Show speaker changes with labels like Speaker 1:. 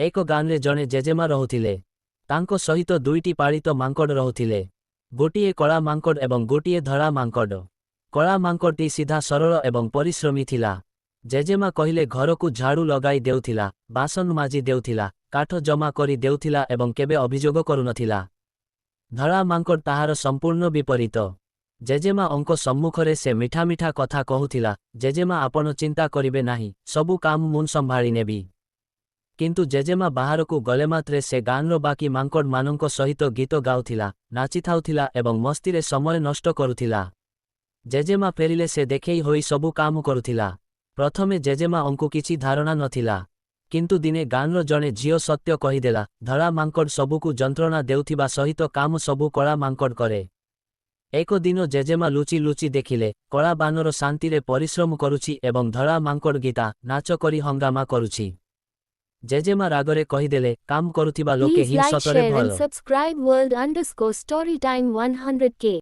Speaker 1: ଏକ ଗାଁରେ ଜଣେ ଜେଜେମା ରହୁଥିଲେ। ତାଙ୍କ ସହିତ ଦୁଇଟି ପାଳିତ ମାଙ୍କଡ଼ ରହୁଥିଲେ। ଗୋଟିଏ କଳା ମାଙ୍କଡ଼ ଏବଂ ଗୋଟିଏ ଧଳା ମାଙ୍କଡ଼। କଳା ମାଙ୍କଡ଼ଟି ସିଧା ସରଳ ଏବଂ ପରିଶ୍ରମୀ ଥିଲା। ଜେଜେମା କହିଲେ ଘରକୁ ଝାଡୁ ଲଗାଇ ଦେଉଥିଲା, ବାସନ ମାଜି ଦେଉଥିଲା, କାଠ ଜମା କରି ଦେଉଥିଲା ଏବଂ କେବେ ଅଭିଯୋଗ କରୁନଥିଲା। ଧଳା ମାଙ୍କଡ଼ ତାହାର ସମ୍ପୂର୍ଣ୍ଣ ବିପରୀତ। ଜେଜେମା ଅଙ୍କ ସମ୍ମୁଖରେ ସେ ମିଠା ମିଠା କଥା କହୁଥିଲା, ଜେଜେମା, ଆପଣ ଚିନ୍ତା କରିବେ ନାହିଁ, ସବୁ କାମ ମୁଁ ସମ୍ଭାଳି ନେବି। କିନ୍ତୁ ଜେଜେମା ବାହାରକୁ ଗଲେ ମାତ୍ରେ ସେ ଗାଁର ବାକି ମାଙ୍କଡ଼ମାନଙ୍କ ସହିତ ଗୀତ ଗାଉଥିଲା, ନାଚିଥାଉଥିଲା ଏବଂ ମସ୍ତିରେ ସମୟ ନଷ୍ଟ କରୁଥିଲା। ଜେଜେମା ଫେରିଲେ ସେ ଦେଖେଇ ହୋଇ ସବୁ କାମ କରୁଥିଲା। ପ୍ରଥମେ ଜେଜେମା ଅଙ୍କୁ କିଛି ଧାରଣା ନଥିଲା। କିନ୍ତୁ ଦିନେ ଗାଁର ଜଣେ ଝିଅ ସତ୍ୟ କହିଦେଲା, ଧଳା ମାଙ୍କଡ଼ ସବୁକୁ ଯନ୍ତ୍ରଣା ଦେଉଥିବା ସହିତ କାମ ସବୁ କଳା ମାଙ୍କଡ଼ କରେ। ଏକ ଦିନ ଜେଜେମା ଲୁଚି ଲୁଚି ଦେଖିଲେ, କଳା ବାନର ଶାନ୍ତିରେ ପରିଶ୍ରମ କରୁଛି ଏବଂ ଧଳା ମାଙ୍କଡ଼ ଗୀତା ନାଚ କରି ହଙ୍ଗାମା କରୁଛି। ଜେଜେମା ରାଗରେ କହିଦେଲେ, କାମ କରୁଥିବା ଲୋକେ
Speaker 2: Please
Speaker 1: ହିଁ
Speaker 2: like,
Speaker 1: ସତରେ
Speaker 2: share
Speaker 1: ଭଲ।
Speaker 2: and subscribe world_storytime 100K.